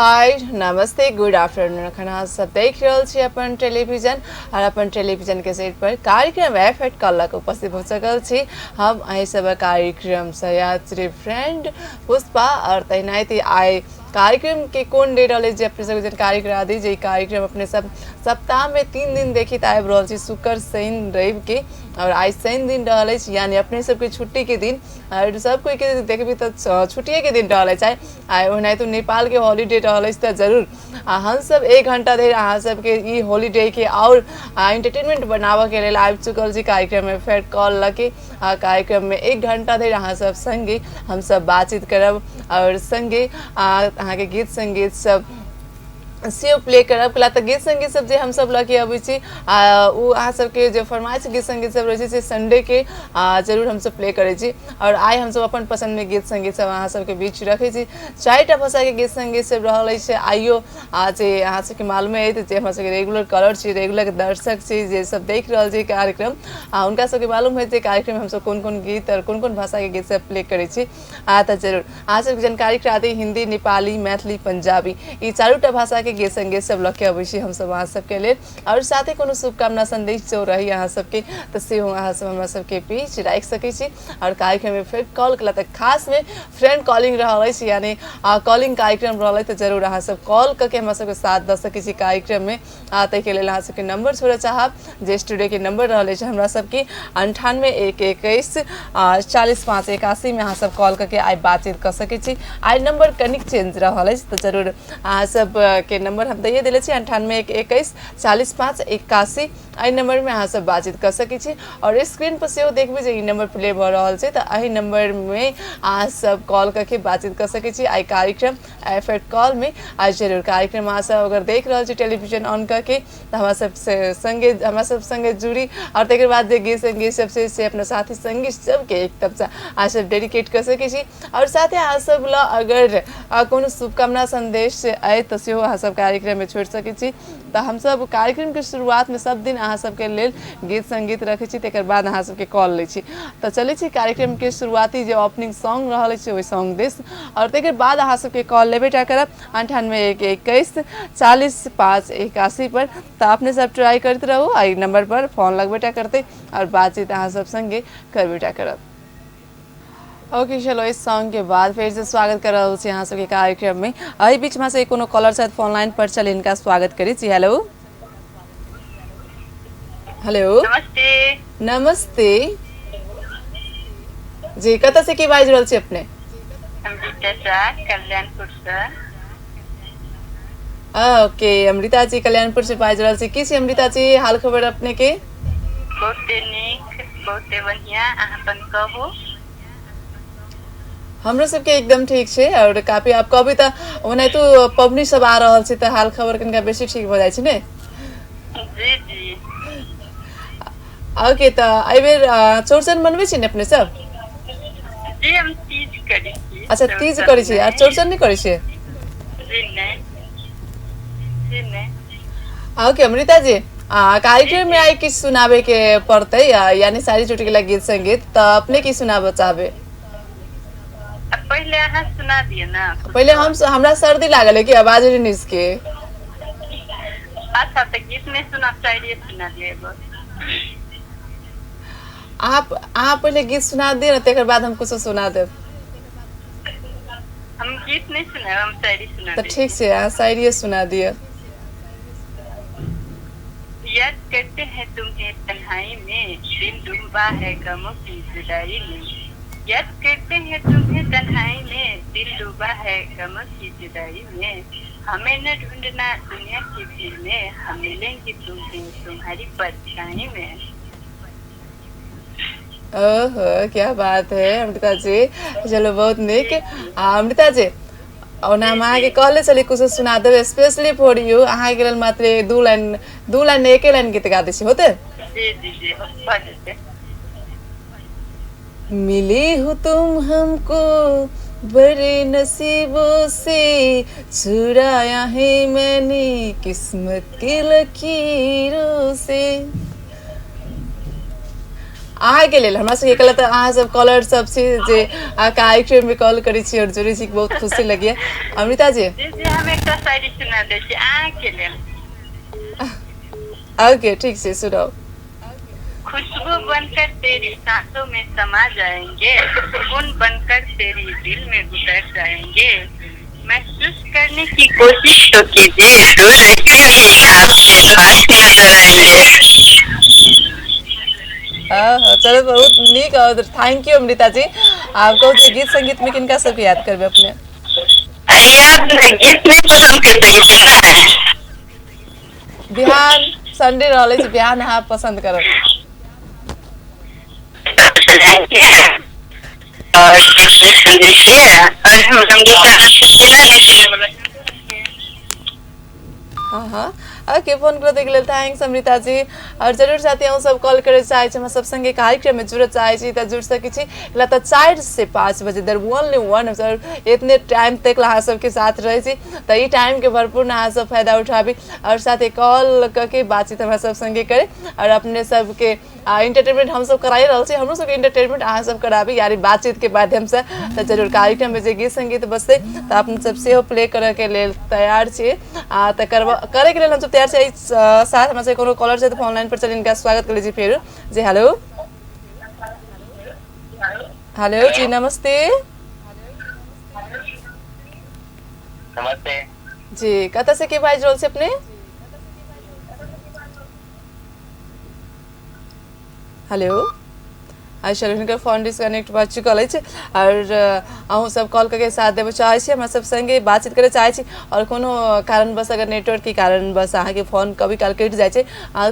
हाय नमस्ते good afternoon. अखन अहाँ सब देख रहल छी अपन टेलीविजन और अपन टेलीविजन के सेट पर कार्यक्रम एफ एट कॉल लग उपस्थित भऽ चुकल छी। हम अहीं सब कार्यक्रम सहयात्री फ्रेंड पुष्पा और तहिनाइते आइ कार्यक्रम के कोन डे रहल जे अपने सबके जानकारी करा दी जे ई कार्यक्रम अपने सब सप्ताह में 3 दिन देखित आबि रहल छी, शुक्र शनि रवि के, और आइ शनि दिन रहल अछि यानी अपने सबके छुट्टी के दिन और सब कोई के देखबी तऽ छुट्टिए के दिन रहल अछि। आइ आइ ओनाहितो नेपाल के हॉलीडे रहल अछि तऽ जरूर आ हमसब 1 घंटा धरि अहाँ सबके ई हॉलीडे के और एंटरटेनमेंट बनाबऽ के लेल आबि चुकल छी कार्यक्रम में फेर कॉल लऽ के। आ कार्यक्रम में 1 घंटा धरि अहाँ सब संगे हमसब बातचीत करब और संगे अहाँके गीत संगीत सब सेहो प्ले करब। कला तऽ गीत संगीत सब जे हमसब लऽ के अबै छी आ ओ अहाँ सबके जे फरमाइश गीत संगीत सब रहै छै से संडे के जरूर हमसब प्ले करै छी और आइ हमसब अपन पसन्द में गीत संगीत सब अहाँ सबके बीच रखै छी। 4टा भाषा के गीत संगीत सब रहल अछि आइयो जे अहाँ सबके मालूमे अछि जे हमरा सबके रेगुलर कॉलर छी, रेगुलर दर्शक छी जे सब देख रहल छी कार्यक्रम, आ हुनका सबके मालूम होइत जे कार्यक्रम हमसब कोन कोन गीत और कोन कोन भाषा के गीत सब प्ले करै छी। आ तऽ जरूर अहाँ सबके जानकारी करा दी हिंदी, नेपाली, मैथिली, पंजाबी ई 4टा भाषा के गीत संगीत सब लऽ के अबै छी हमसब अहाँ सबके लेल। और साथे कोनो शुभकामना संदेश जो रही अहाँ सबके तऽ सेहो अहाँ सब हमरा सबके बीच राखि सकै छी। और कार्यक्रम में फेर कॉल कला तऽ खास में फ्रेंड कॉलिंग रहल अछि यानी कॉलिंग कार्यक्रम रहल अछि तऽ जरूर अहाँ सब कॉल कऽ के हमरा सबके साथ दऽ सकै छी कार्यक्रम में। आ ताहिके लेल अहाँ सबके नंबर छोड़ऽ चाहब जे स्टूडियो के नंबर रहल अछि हमरा सबके 98 1 21 40 5 81 में अहाँ सब कॉल करके आइ बातचीत कऽ सकै छी। आइ नंबर कनिक चेंज रहल अछि तऽ जरूर अहाँ सब के नंबर हम दैए देले छी 98 1 21 40 5 81 एहि नंबर में अहाँ सब बातचीत कऽ सकै छी। और स्क्रीन पर सेहो देखबै जे ई नंबर प्ले भऽ रहल छै तऽ एहि नंबर में अहाँ सब कॉल करके बातचीत कऽ सकै छी। आइ कार्यक्रम एफ एट कॉल में आज जरूर कार्यक्रम अहाँ सब अगर देख रहल छी टेलीविजन ऑन करके तऽ हमरा सब से संगे हमरा सब संगे जुड़ी और तकर बाद जे गीत संगीत सब से अपना साथी संगी सबके एक तरफ से अहाँ सब डेडिकेट कऽ सकै छी। और साथे अहाँ सब लए अगर कोनो शुभकामना संदेश अइ तऽ सेहो अहाँ सब कार्यक्रम में छोड़ि सकै छी। तऽ हमसब कार्यक्रम के शुरुआत में सब दिन अहाँ सबके लेल गीत संगीत रखै छी तकर बाद अहाँ सबके कॉल लै छी। तऽ चलै छी कार्यक्रम के शुरुआती जे ओपनिंग सॉन्ग रहल अछि ओहि सॉन्ग दिस और तकर बाद अहाँ सबके कॉल लेबे टा करब 98 1 21 40 5 81 पर। तऽ अपने सब ट्राई करैत रहू एहि नंबर पर फोन लगबे टा करतै और बातचीत अहाँ सब संगे करबे टा करब। ओके चलो इस सॉन्ग के बाद फिर से स्वागत कर रहल छी अहाँ सबके कार्यक्रम में। एहि बीच में से कोनो कॉलर शायद फोन लाइन पर चल इनका स्वागत करी छी। हेलो हेलो नमस्ते। नमस्ते जी, कतऽ से की बाजि रहल छी अपने? अमृता शाह, कल्याणपुर से। ओके अमृता जी कल्याणपुर से बाजि रहल छी। की छी अमृता जी हाल खबर अपने के? बहुते नीक, बहुते बढ़िया, अहाँ अपन कहू। हमरो सबके एकदम ठीक छै और काफी आप कहबै तऽ ओनाहितो पबनी सब आ रहल छै तऽ हाल खबर कनिका बेसी ठीक भऽ जाइ छै ने। जी जी। ओके तऽ एहिबेर चौरचन मनबै छी ने अपने सब? जी हम तीज करै छी। अच्छा तीज करै छी आ चौरचन नहि करै छियै? जी नहि। जी नहि। ओके अमृता जी कार्यक्रम में आइ किछु सुनाबे के पड़तै यानी सारी चुटकुला गीत संगीत तऽ अपने की सुनाबऽ चाहबै? पहिले अहाँ सुना दिअ ना। पहिले हम हमरा सर्दी लागल है कि आवाज के। अच्छा तऽ गीत नहि सुना शायरी सुना दिअ एगो। अहाँ पहिले गीत सुना दिअ ने तकर बाद हम कुछो सुना देब। हम गीत नहि सुनाब, हम शायरी सुना तऽ ठीक छै अहाँ शायरिये सुना दिअ। याद करते हैं तुम्हें तन्हाई में, दिल डूबा है गमों की जुदाई में। याद करते हैं तुम्हें तन्हाई में, दिल डूबा है गमों की जुदाई में। हमें न ढूंढना दुनिया की भीड़ में, हम मिलेंगे तुम्हें तुम्हारी परछाई में। ओहो क्या बात है अमृता जी, चलो बहुत नीक। अमृता जी ओना हम अहाँके कहले छली कुछो सुना देब स्पेशली फॉर यू, अहाँके लेल मात्र दू लाइन एके लाइन गीत गा दै छी होते? जी जी जी भऽ जेतै। मिले हो तुम हमको बड़े नसीबों से, चुराया है मैंने किस्मत की लकीरों से। अहाँके लेल हमरा सबके कहलक तऽ अहाँ सब कॉलर सब छी जे अहाँ कार्यक्रम में कॉल करै छी और जुड़ै छी, बहुत खुशी लगैया। अमृता जी। जी जी, हम एकटा शायरी सुना दै छी अहाँके लेल। ओके ठीक छै, सुनाउ। खुशबू बनकर तेरी सांसों में समा जाएंगे, सुकून बनकर तेरी दिल में उतर जाएंगे, महसूस करने की कोशिश तो कीजिए, दूर रहते भी आपके पास नजर आएंगे। हाँ, चलो बहुत नीक और thank you Amrita जी। आप कहू जे गीत संगीत में किनका सबके याद करबै अपने? याद नहीं, गीत नहीं पसंद करते गीत ना। बिहान संडे रहल अछि, बिहान अहाँ पसंद करब। और सुनै छियै और हम अमृता। हाँ हाँ, ओके, फोन करैके लेल thanks Amrita जी। और जरूर साथी अहूँ सब कॉल करे चाहै छी, हमरा सब संगे कार्यक्रम में जुड़ऽ चाहै छी तऽ जुड़ सकै छी। लगातार 4 से 5 बजे धरि ओनली वन सर इतने टाइम तक अहाँ सबके साथ रहै छी, तऽ ई टाइम के भरपूर अहाँ सब फायदा उठाबी और साथे कॉल करके बातचीत हमरा सब संगे करे और अपने सबके इंटरटेनमेंट हमसब कराइ रहल छी, हमरो सबके इंटरटेनमेंट अहाँ सब कराबी यानी बातचीत के माध्यम से। तऽ जरूर कार्यक्रम में जे गीत संगीत बजतै तऽ अपने सब सेहो प्ले करऽ के लेल तैयार छी। आ तऽ करे के लेल हमसब तैयार छी। साथ हमरा सबके कोनो कॉलर छै तऽ फोन लाइन पर चलि हिनका स्वागत करै छी फेर। जी हेलो। हेलो जी नमस्ते। नमस्ते जी, कतऽ से के बाजि रहल छी अपने? हेलो, अच्छा हिनकर फोन डिस्कनेक्ट भऽ चुकल अछि। और अहूँ सब कॉल करके साथ देबऽ चाहै छी, हमरा सब संगे बातचीत करऽ चाहै छी और कोनो कारणवश अगर नेटवर्क के कारणवश अहाँके फोन कभी काल कटि जाइ छै,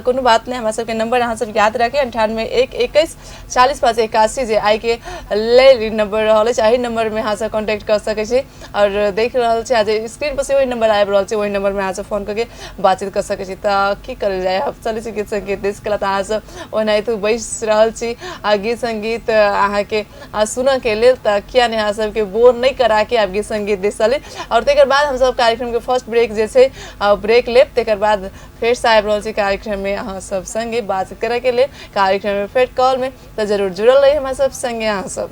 कोनो बात नहि, हमरा सबके नंबर अहाँ सब याद राखी 98 1 21 40 5 81 जे आइ के लेल नंबर रहल अछि, एहि नंबर में अहाँ सब कॉन्टेक्ट कऽ सकै छी। और देख रहल छी जे स्क्रीन पर सेहो नंबर आबि रहल छै, ओहि नंबर में अहाँ सब फोन करके बातचीत कऽ सकै छी। तऽ की करल जाय, आब चलै छी गीत संगीत दिस। कला तऽ अहाँ सब ओनाहितो बैस रहल छी आ गीत संगीत अहाँके सुनऽ के लेल, तऽ किया नहि अहाँ सबके बोर नहि करा के आब गीत संगीत दिस चली। और तकर बाद हमसब कार्यक्रम के फर्स्ट ब्रेक जे छै ब्रेक लेब, तकर बाद फेर से आबि रहल छी कार्यक्रम में अहाँ सब संगे बातचीत करऽ के लेल कार्यक्रम में फेर कॉल में। तऽ जरूर जुड़ल रही हमरा सब संगे अहाँ सब।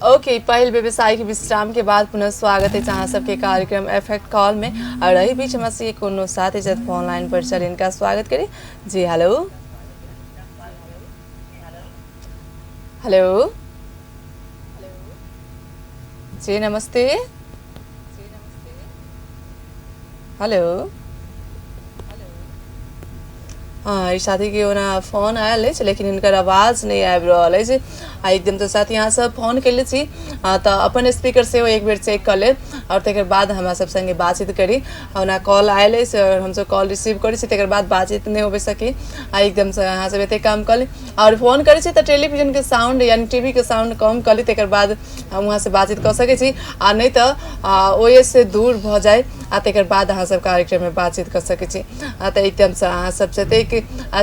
ओके, पहिल व्यवसायिक विश्राम के बाद पुनः स्वागत है अहाँ सबके कार्यक्रम एफेक्ट कॉल में। और एही बीच हमरा सबके कोनो साथी छथि फोन लाइन पर, चल इनका स्वागत करी। जी हेलो। हेलो जी नमस्ते। हेलो, हाँ, ई साथी के ओना फोन आयल अछि लेकिन हिनकर आवाज नहि आबि रहल अछि। आ एकदम तऽ साथी अहाँ सब फोन केले छी तऽ अपन स्पीकर सेहो एक बेर चेक कऽ लेब और तकर बाद हमरा सब संगे बातचीत करी। ओना कॉल आयल अछि और हमसब कॉल रिसीव करै छी तकर बाद बातचीत नहि होबे सकी। आ एकदमसँ अहाँ सब एते काम कऽ ली और फोन करै छी तऽ टेलीविजन के साउंड यानी टीवी के साउंड कम कऽ ली, तकर बाद हम वहाँ से बातचीत कऽ सकै छी। आ नहि तऽ ओहिसँ दूर भऽ जाय आ तकर बाद अहाँ सब कार्यक्रम में बातचीत कऽ सकै छी। आ तऽ एकदमसँ अहाँ सब जतेक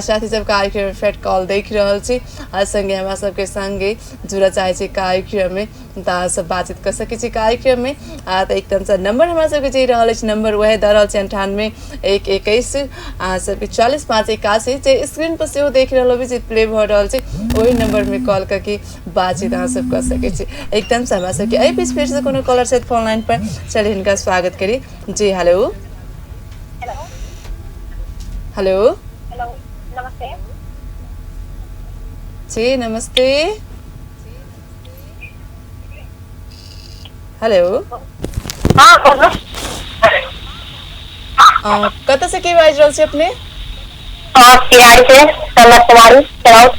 साथी सब कार्यक्रम में फेर कॉल देख रहल छी आ संगे हमरा सबके संगे जुड़ऽ चाहै छी कार्यक्रम में, तऽ अहाँ सब बातचीत कऽ सकै छी कार्यक्रम में। आ तऽ एकदमसँ नंबर हमरा सबके जे रहल अछि नंबर वएह दऽ रहल छै 98 1 21 अहाँ सबके 40 5 81, जे स्क्रीन पर सेहो देख रहल होबै जे प्ले भऽ रहल छै ओहि नंबर में कॉल करके बातचीत अहाँ सब कऽ सकै छी। एकदमसँ हमरा सबके एहि बीच फेरसँ कोनो कॉलर छथि फोन लाइन पर, चलि हिनका स्वागत करी। जी हेलो। हेलो। हेलो नमस्ते। जी नमस्ते। हेलो। हाँ बोलो। कतऽ से के बाजि रहल छी अपने? बिहार से कमल कुमारी चराउत।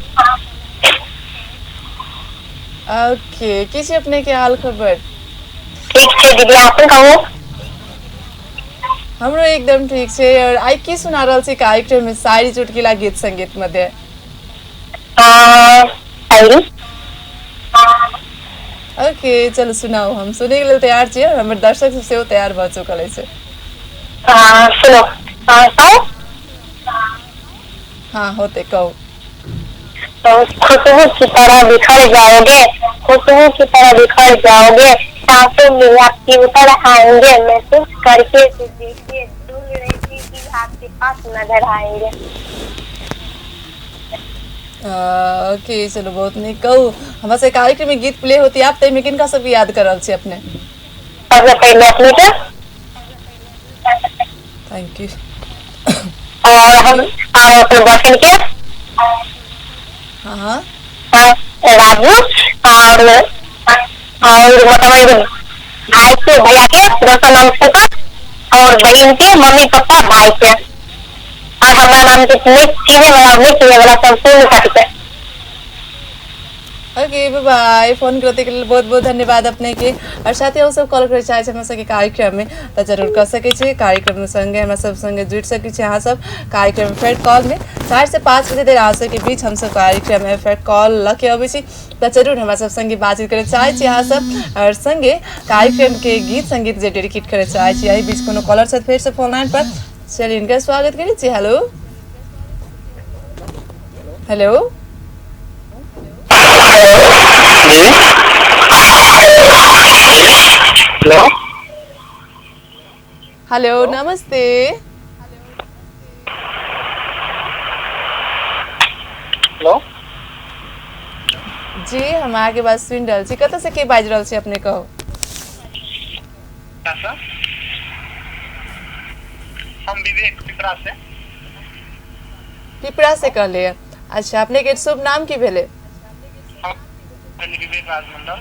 ओके, की छै अपने के हाल खबर? ठीक छै दीदी, अपन कहू। हमरो एकदम ठीक छै। और आइ की सुना रहल छी कार्यक्रम में शायरी चुटकिला गीत संगीत मध्य? शायरी। ओके चलू सुनाउ, हम सुनै के लेल तैयार छी और हमर दर्शक सब सेहो तैयार भऽ चुकल अछि। सुनो कहू। हाँ होते कहू। तो खुशबू की तरह बिखर जाओगे, खुशबू की तरह बिखर जाओगे, सांसों में आपकी उतर आएंगे, महसूस करके तो देखिए दूर रहती भी आपके पास नजर आएंगे। ओके, चलू बहुत नीक। कहू, हमरा सबके कार्यक्रम में गीत प्ले होती आब, ताहिमे किनका सबके याद कर रहल छी अपने? सबसे पहले अपने के। Thank you. और हम और अपने बॉयफ्रेंड के। हाँ हाँ। हाँ, राजू और मतलब एगो भाई के, भैया के दोसर नाम सुका, और बहन के, मम्मी पापा, भाई के, और हमारा नाम के नहीं चिन्हे वाला, नहीं चिन्हे वाला संपूर्ण साथी के। ओके, बाय बाय। फोन करते के लेल बहुत बहुत धन्यवाद अपने के। और साथ ही हम सब कॉल करे चाहे हमरा सबके कार्यक्रम में तऽ जरूर कर सकै छी। कार्यक्रम संगे हमरा सब संगे जुड़ि सकै छी अहाँ सब कार्यक्रम फेर कॉल में। 4 से 5 बजे देर अहाँ सबके बीच हम सब कार्यक्रम में फेर कॉल लऽ के अबै छी, तऽ जरूर हमरा सब संगे बातचीत करे चाहै छी अहाँ सब और संगे कार्यक्रम के गीत संगीत जे डेडिकेट करे चाहै छी। एहि बीच कोनो कॉलर छथि फेर से फोन लाइन पर, चलिए इनका स्वागत करै छी। Hello hello. जी, हेलो। हेलो, नमस्ते। हेलो। जी, हम अहाँके बात सुनि रहल छी। कतऽ से के बाजि रहल छी अपने, कहू? सर, हम विवेक, पिपरा से। पिपरा से कहलियै। अच्छा, अपने के शुभ नाम की भेलै? हम विवेक राज मंडल।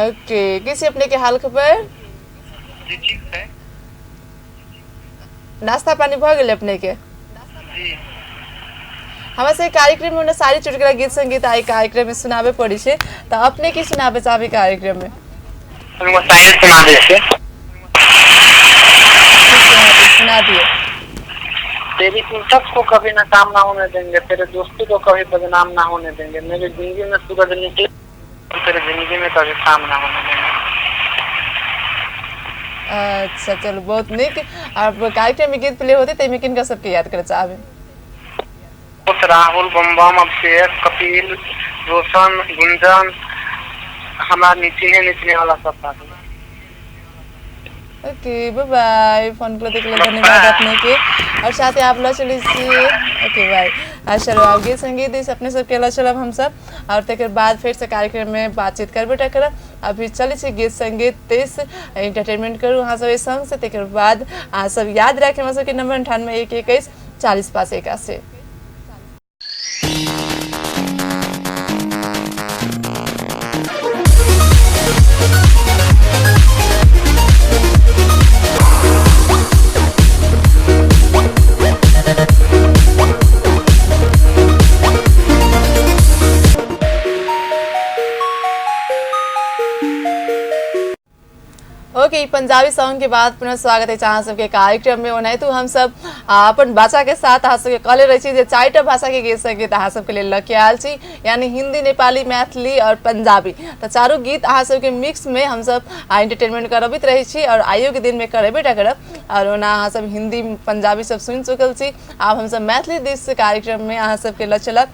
ओके, की छै अपने के हाल खबर? जी, ठीक छै। नाश्ता पानी भऽ गेलै अपने के? जी। हमरा सबके कार्यक्रम में सारी चुटकुला, गीत संगीत आई कार्यक्रम में सुनाबे पड़ै छै, तऽ अपने की सुनाबे चाहबै कार्यक्रम में? हम एगो शायरी सुना दै छी। ठीक छै, सुना दियौ। तेरी उल्फत को कभी नाकाम ना होने देंगे, तेरे दोस्ती को कभी बदनाम ना होने देंगे, मेरी जिंदगी में सूरज निकले, तेरे जिंदगी में कभी शाम ना होने देंगे। अच्छा, चलू बहुत नीक। आब कार्यक्रम में गीत प्ले होतै, ताहिमे किनका सबके याद करे चाहबै? दोस्त राहुल, बम बम, अभिषेक, कपिल, रोशन, गुंजन, हमारा नीचे है नीचने वाला सब साथी। ओके, बाय बाय। फोन के लेल धन्यवाद अपने के। और साथ ही आप लऽ चलै छी। ओके, बाय। आ चलो, आब गीत संगीत दिस अपने सबके लऽ चलब हमसब और तकर बाद फेर से कार्यक्रम में बातचीत करबे टा करब। अभी चलै छी गीत संगीत दिस, एंटरटेनमेंट करू अहाँ सब एहि संग से। तकर बाद अहाँ सब याद राखी हमरा सबके नंबर 9812140581। ओके, ई पंजाबी सॉन्ग के बाद पुनः स्वागत है अहाँ सबके कार्यक्रम में। ओनाहितो हमसब अपन भाषा के साथ अहाँ सबके कहले रहै छी जे चारिटा भाषा के गीत संगीत अहाँ सबके लेल लऽ के आयल छी, यानी हिंदी, नेपाली, मैथिली और पंजाबी। तऽ चारू गीत अहाँ सबके मिक्स में हमसब एंटरटेनमेंट करबैत रहै छी और आइयो के दिन में करेबे टा करब। और ओना अहाँ सब हिंदी, पंजाबी सब सुनि चुकल छी, आब हमसब मैथिली दिस कार्यक्रम में अहाँ सबके लऽ चलब।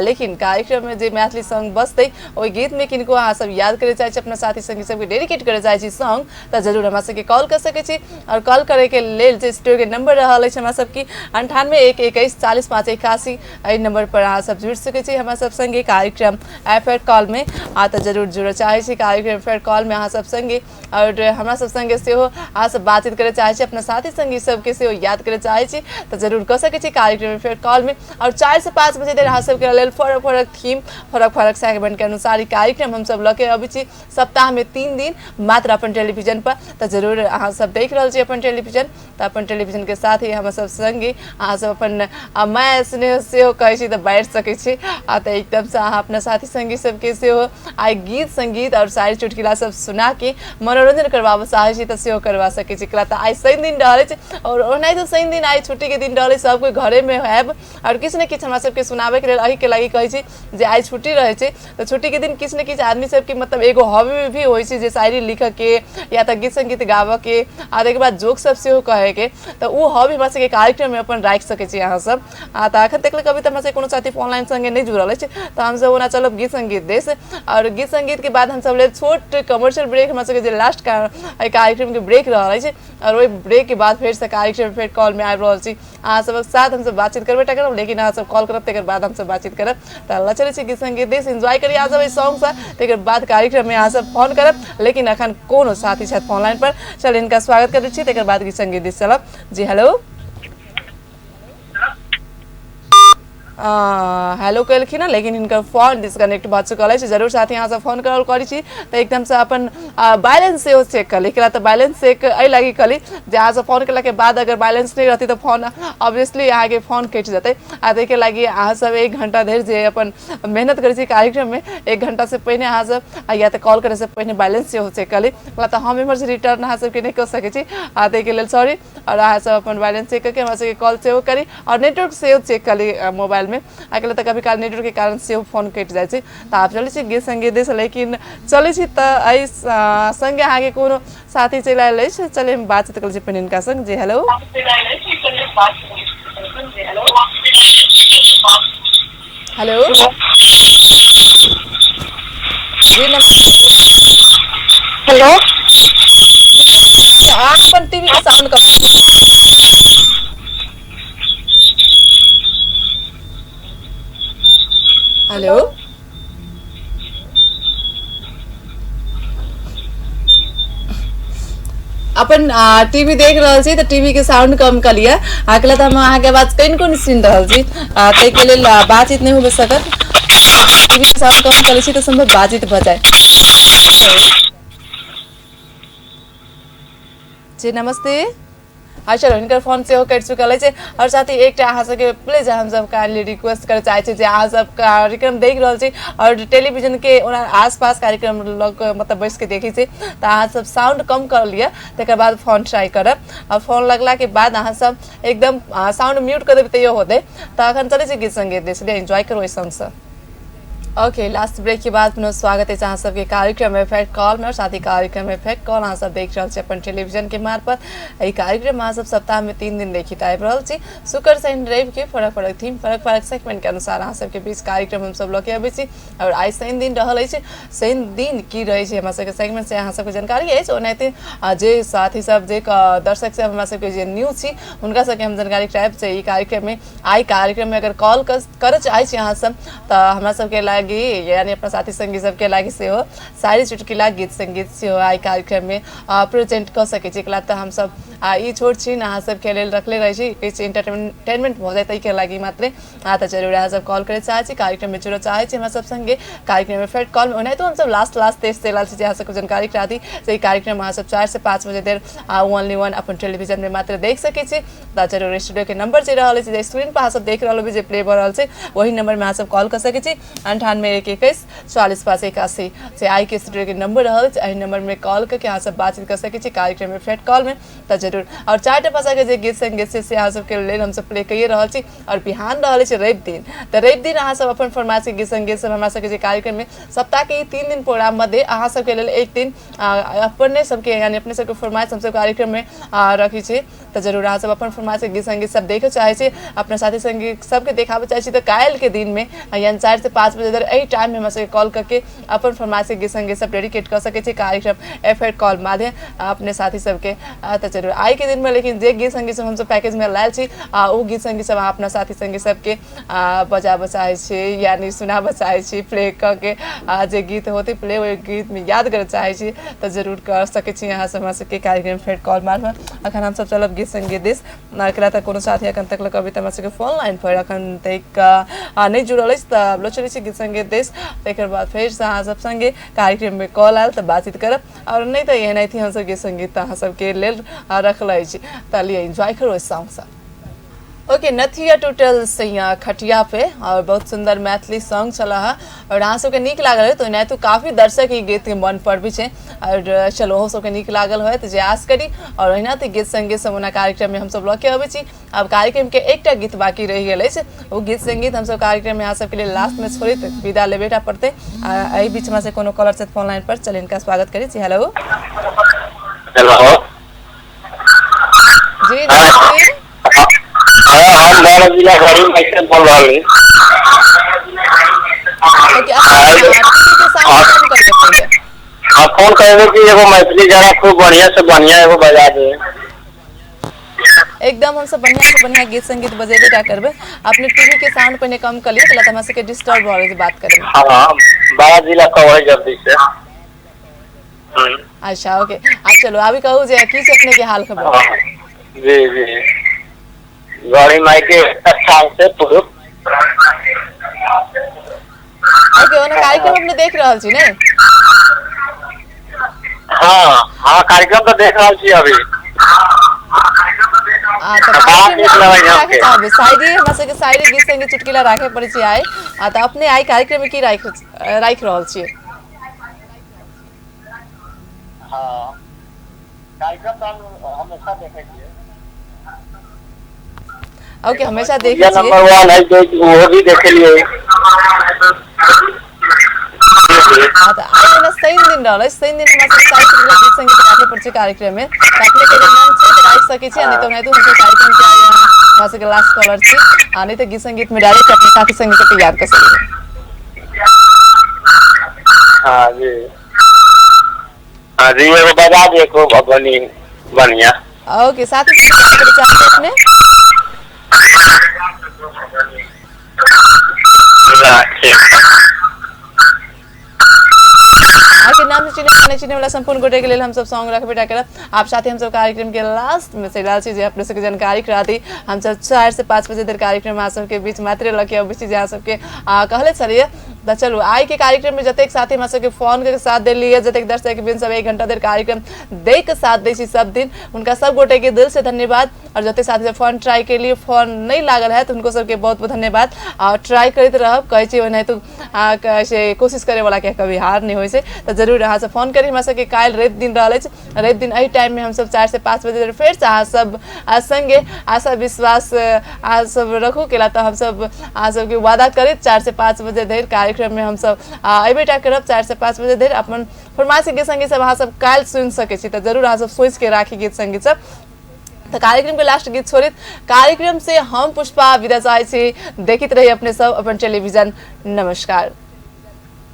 लेकिन कार्यक्रम में जे मैथिली सॉन्ग बजतै, ओहि गीत में किनको अहाँ सब याद करे चाहै छी, अपना साथी संगी सबके डेडिकेट करे चाहै छी सॉन्ग, तऽ जरूर हमरा सबके कॉल कर सकै छी। और कॉल करे के लेल जे स्टूडियो के नंबर रहल अछि हमरा सबके 9812140581, एहि नंबर पर अहाँ सब जुड़ि सकै छी हमरा सब संगे कार्यक्रम एफ एड कॉल में। आ तऽ जरूर जुड़ऽ चाहै छी कार्यक्रम एफ एड कॉल में अहाँ सब संगे और हमरा सब संगे सेहो अहाँ सब बातचीत करे चाहै छी, अपना साथी संगी सबके सेहो याद करे चाहै छी, तऽ जरूर कऽ सकै छी कार्यक्रम एफ एड कॉल में। और 4 से 5 बजे धरि अहाँ सबके लेल फरक फरक थीम, फरक फरक सेगमेंट के अनुसार ई कार्यक्रम हमसब लऽ के अबै छी सप्ताह में 3 दिन मात्र अपन टेलीविजन पर। तऽ जरूर अहाँ सब देख रहल छी अपन टेलीविजन, तऽ अपन टेलीविजन के साथ ही हमरा सब संगे अहाँ सब अपन माया स्नेह सेहो कहै छी तऽ बाँटि सकै छी। आ तऽ एकदमसँ अहाँ अपना साथी संगी सबके सेहो आइ गीत संगीत और शायरी चुटकुला सब सुना के मनोरंजन करबाबऽ चाहै छी तऽ सेहो करबा सकै छी। कला तऽ आइ शनि दिन रहल अछि और ओनाहितो शनि दिन आइ छुट्टी के दिन रहल अछि, सब कोइ घरे में हैब और किछु ने किछु हमरा सबके सुनाबे के लेल एहिके लागि कहै छी जे आइ छुट्टी रहै छै, तऽ छुट्टी के दिन किछु ने किछु आदमी सबके मतलब एगो हॉबी भी होइ छै जे शायरी लिखऽ के या तऽ गीत संगीत गाबऽ के आ तकर बाद जोक सब सेहो कहै के, तऽ ओ हॉबी हमरा सबके कार्यक्रम में अपन राखि सकै छी अहाँ सब। आ तऽ अखन तक कभी तऽ हमरा सबके कोनो साथी फोन लाइन संगे नहि जुड़ल अछि, तऽ हमसब ओना चलब गीत संगीत दिस। और गीत संगीत के बाद हमसब लेल छोट कमर्शियल ब्रेक, हमरा सबके जे लास्ट एहि कार्यक्रम के ब्रेक रहल अछि, और ओहि ब्रेक के बाद फेर से कार्यक्रम फेर कॉल में आबि रहल छी। अहाँ सबक साथ हमसब बातचीत करबे टा करब, लेकिन अहाँ सब कॉल करब तकर बाद हमसब बातचीत करब। तऽ लऽ चलै छी गीत संगीत दिस, एंजॉय करी अहाँ सब एहि सॉन्गसँ, तकर बाद कार्यक्रममे अहाँ सब फोन करब। लेकिन अखन कोनो साथी छथि फोन लाइन पर, चल हिनका स्वागत करै छी, तकर बाद गीत संगीत दिस चलब। जी हेलो। हेलो केलखिन हँ, लेकिन हिनकर फोन डिस्कनेक्ट भऽ चुकल अछि। जरूर साथी अहाँ सब फोन करल करै छी तऽ एकदमसँ अपन बैलेंस सेहो चेक कऽ ली। तऽ बैलेंस चेक एहि लागि कऽ ली जे अहाँ सब फोन केलाके बाद अगर बैलेंस नहि रहतै तऽ फोन ऑब्वियसली अहाँके फोन कटि जेतै। आ ताहिके लागि अहाँ सब 1 घंटा धरि जे अपन मेहनत करै छी कार्यक्रममे, 1 घंटासँ पहिने अहाँ सब या तऽ कॉल करैसँ पहिने बैलेंस सेहो चेक कऽ ली। तऽ हम एम्हरसँ रिटर्न अहाँ सबके नहि कऽ सकै छी, आ ताहिके लेल सॉरी। आओर अहाँ सब अपन बैलेंस चेक करके हमरा सबके कॉल सेहो करी आओर नेटवर्क सेहो चेक करी मोबाइलमे। आइ काल्हि तऽ कभी काल नेटवर्कके कारण सेहो फोन कटि जाइ छै। तऽ आब चलै छी गीत संगीत दिस, लेकिन चलै छी तऽ एहि सङ्गे अहाँके कोनो साथी चलि आयल अछि। चलै हम बातचीत करै छी पहिने हिनका सङ्ग। जी हेलो। हेलो जी नमस्ते। हेलो। अहाँ अपन टीवी के साउंड कम। हेलो। अपन टीवी देख रहल छी तऽ टीवी के साउंड कम कऽ लिअ। अकेला तऽ हम अहाँके आवाज कनिको नहि सुनि रहल छी, ताहिके लेल बातचीत नहि होबे सकत। टीवी के साउंड कम कऽ लै छी तऽ सम्भव बातचीत भऽ जाय। जी नमस्ते। आ चलो हिनकर फोन सेहो कटि चुकल अछि। आओर साथ ही एकटा अहाँ सबके प्लीज हमसब काइंडली रिक्वेस्ट करऽ चाहै छी जे अहाँ सब कार्यक्रम देख रहल छी आओर टेलीविजन के ओना आसपास कार्यक्रम लग मतलब बैस के देखै छी तऽ अहाँ सब साउंड कम कर लिअ, तकर बाद फोन ट्राई करब। आओर फोन लगला के बाद अहाँ सब एकदम साउंड म्यूट कऽ देबै तैयो होतै। तऽ अखन चलै छी गीत संगीत दिस, एंजॉय करू एहि सॉन्गसँ। ओके, लास्ट ब्रेक के बाद पुनः स्वागत है अहाँ सबके कार्यक्रम इफेक्ट कॉल में। और साथ ही कार्यक्रम इफेक्ट कॉल अहाँ सब देख रहल छी अपन टेलीविजन के मार्फत। एहि कार्यक्रम अहाँ सब सप्ताह में 3 दिन देखित आबि रहल छी। शुक्र शनि रवि के फरक फरक थीम फरक फरक सेगमेंट के अनुसार अहाँ सबके बीच कार्यक्रम हम सब लऽ के अबै छी। और आइ शनि दिन रहल अछि। शनि दिन की रहै छै हमरा सबके सेगमेंट से अहाँ सबके जानकारी अछि। ओनाहिते जे साथी सब जे दर्शक सब हमरा सबके जे न्यू छी हुनका सबके हम जानकारी करायब जे ई कार्यक्रम में आइ कार्यक्रम में अगर कॉल करऽ चाहै छी अहाँ सब तऽ हमरा सबके लागि यानी अपना साथी संगी सबके लागि सेहो सारी चुटकुला गीत संगीत सेहो आइ कार्यक्रम में प्रेजेंट कऽ सकै छी। एकरा तऽ हमसब ई छोट छिन अहाँ सबके लेल रखले रहै छी, किछु एंटरटेनमेंट भऽ जाए ताहिके लागि मात्रे। तऽ जरूर अहाँ सब कॉल करऽ चाहै छी, कार्यक्रम में जुड़ऽ चाहै छी हमरा सब संगे कार्यक्रम में फेर कॉल। ओनाहितो हमसब लास्ट लास्ट तेज चलि रहल छी जे अहाँ सबके जानकारी करा दी जे ई कार्यक्रम अहाँ सब 4 से 5 बजे धरि ओनली वन अपन टेलीविजन में मात्र देख सकै छी। तऽ जरूर स्टूडियो के नंबर जे रहल अछि जे स्क्रीन पर अहाँ सब देख रहल होबै जे प्ले भऽ रहल छै वही नंबर में अहाँ सब कॉल कऽ सकै छी। 98 1 21 44 5 81 से आई के स्टूडियो के नंबर रहल अछि। एहि नंबर में कॉल करके अहाँ सब बातचीत कऽ सकै छी कार्यक्रम में फ्रेंड कॉल में। तऽ जरूर और 4टा भाषा के जे गीत संगीत छै से अहाँ सबके लेल हमसब प्ले कइए रहल छी। और बिहान रहल अछि रवि दिन, तऽ रवि दिन अहाँ सब अपन फरमाइश के गीत संगीत सब हमरा सबके जे कार्यक्रम में सप्ताह के ई 3 दिन प्रोग्राम मध्य अहाँ सबके लेल एक दिन अपने सबके यानी अपने सबके फरमाइश हमसब कार्यक्रम में रखै छी। तऽ जरूर अहाँ सब अपन फरमाइश के गीत संगीत सब देखऽ चाहै छी, अपना साथी संगी सबके देखाबऽ चाहै छी तऽ काल्हि के दिन में यानी 4 से 5 बजे धरि एहि टाइम में हमरा सबके कॉल करके अपन फरमाइश के गीत संगीत सब डेडिकेट कऽ सकै छी कार्यक्रम एफ एड कॉल माध्यम अपने साथी सबके। तऽ जरूर आइ के दिन में लेकिन जे गीत संगीत सब हमसब पैकेज में लायल छी ओ गीत संगीत सब अहाँ अपना साथी संगी सबके बजाबऽ चाहै छी यानी सुनाबऽ चाहै छी, प्ले कऽ के जे गीत होतै प्ले ओहि गीत में याद करऽ चाहै छी तऽ जरूर कर सकै छी अहाँ सब हमरा सबके कार्यक्रम फेर कॉल मार्फत। अखन हमसब चलब गीत संगीत दिस। एकरा तऽ कोनो साथी अखन तक लग अभी तऽ हमरा सबके फोन लाइन पर अखन तक नहि जुड़ल अछि तऽ लो चलै छी गीत संगीत दिस। तकर बाद फेरसँ अहाँ सब संगे कार्यक्रम में कॉल आयल तऽ बातचीत करब और नहि तऽ एनाहिते हमसब गीत संगीत अहाँ सबके लेल रखल अछि। तऽ लिअ एंजॉय करू एहि सॉन्गसँ। ओके, नथिया टूटल सैया खटिया पे और बहुत सुंदर मैथिली सॉन्ग छल है और अहाँ सबके नीक लागल है तो एनाहितो काफी दर्शक ई गीत के मन पर भी छै और चलो ओहो सबके नीक लागल होयत जे आस करी। और ओहिना तऽ गीत संगीत सब ओना कार्यक्रम में हमसब लऽ के अबै छी। आब कार्यक्रम के एकटा गीत बाकी रहि गेल अछि, ओ गीत संगीत हमसब कार्यक्रम में अहाँ सबके लेल लास्ट में छोड़ैत विदा लेबे टा पड़तै। एहि बीच में से कोनो कॉलर छथि फोन लाइन पर, चल हिनका स्वागत करै छी। हेलो। हेलो। जी नमस्ते। हाँ, हम बारह जिला गरीब बोल रहा हूँ। ओके, टीवी के साउंड कम कर दे पहिले। हाँ, फोन करेंगे कि एगो मैथिली गाना खूब बढ़िया से बढ़िया एगो बजा दे। एकदम हमसब बढ़िया से बढ़िया गीत संगीत बजेबे टा करबै। अपने टीवी के साउंड पहिने कम कर लिअ, तऽ हमरा सबके डिस्टर्ब भऽ रहल छै बात करे में। हाँ, बारा जिला कवई जल्दी से। अच्छा ओके, आ चलू अभी कहू जे की छै अपने के हाल खबर? हाँ, जी जी, गौरी माई के स्थान से पुरुष। ओके, ओना कार्यक्रम अपने देख रहल छी ने? हाँ हाँ, कार्यक्रम तो देख रहल छी अभी। आ तऽ बात कार्यक्रम नीक में लगै की राखे हमके। चाहबै? शायरी हमरा सबके शायरी गीत संगीत चुटकुला राखे पड़ै छै आइ। आ तऽ अपने आइ कार्यक्रम में की राखि राखि रहल छियै? हाँ, कार्यक्रम तो हम हमेशा देखे छियै। ओके, हमेशा देखै छियै। नंबर 1 है जो, वो भी देखे लिए। हाँ, तऽ आइ जेना शनि दिन रहल अछि, शनि दिन हमरा सबके सारी चुटकुला गीत संगीत राखे पड़ै छै कार्यक्रम में, तऽ अपने के मन छै तऽ राखि सकै छी, आ नहि तऽ ओनाहितो हमसब कार्यक्रम के आइ अहाँ हमरा सबके लास्ट कॉलर छी, आ नहि तऽ गीत संगीत में डायरेक्ट अपने साथी संगी सबके याद कऽ सकै छी। हाँ जी, हाँ जी, एगो बजा दिए खूब बनी बढ़िया। ओके, साथी संगी याद करै चाहबै अपने? ना, ठीक। अहाँके नाम से चिन्है नहि चिन्है वाला सम्पूर्ण गोटे के लेल हमसब सॉन्ग रखबे टा करब। आप साथे हमसब कार्यक्रम के लास्ट में चलि रहल छी जे अपने सबके जानकारी करा दी। हमसब 4 से 5 बजे धरि कार्यक्रम अहाँ सबके बीच मात्र लऽ के अबै छी जे अहाँ सबके कहले छलियै। तऽ चलू आइ के कार्यक्रम में जतेक साथी हमरा सबके फोन के साथ देलियै, जतेक दर्शक बिन सब 1 घंटा धरि कार्यक्रम दै के साथ दै छी सब दिन, हुनका सब गोटे के दिल से धन्यवाद। और जतेक साथी सब फोन ट्राई केलियै, फोन नहि लागल है, तऽ हुनको सबके बहुत बहुत धन्यवाद। और ट्राई करैत रहब, कहै छी ओनाहितो से कोशिश करे वाला के कभी हार नहि होइ छै, तऽ जरूर अहाँ सब फोन करी हमरा सबके। काल्हि रवि दिन रहल अछि, रवि दिन एहि टाइम में हमसब 4 से 5 बजे धरि फेर से अहाँ सब संगे आशा विश्वास अहाँ सब रखू केला तऽ हमसब अहाँ सबके वादा करैत 4 से 5 बजे धरि कार्यक्रम में हमसब अयबे टा करब। 4 से 5 बजे धरि अपन फरमाइश गीत संगीत सब अहाँ सब काल्हि सुनि सकै छी, तऽ जरूर अहाँ सब सोचि के राखी गीत संगीत सब। तऽ कार्यक्रम के लास्ट गीत छोड़ित कार्यक्रम से हम पुष्पा विदा चाहै छी। देखैत रही अपने सब अपन टेलीविजन। नमस्कार।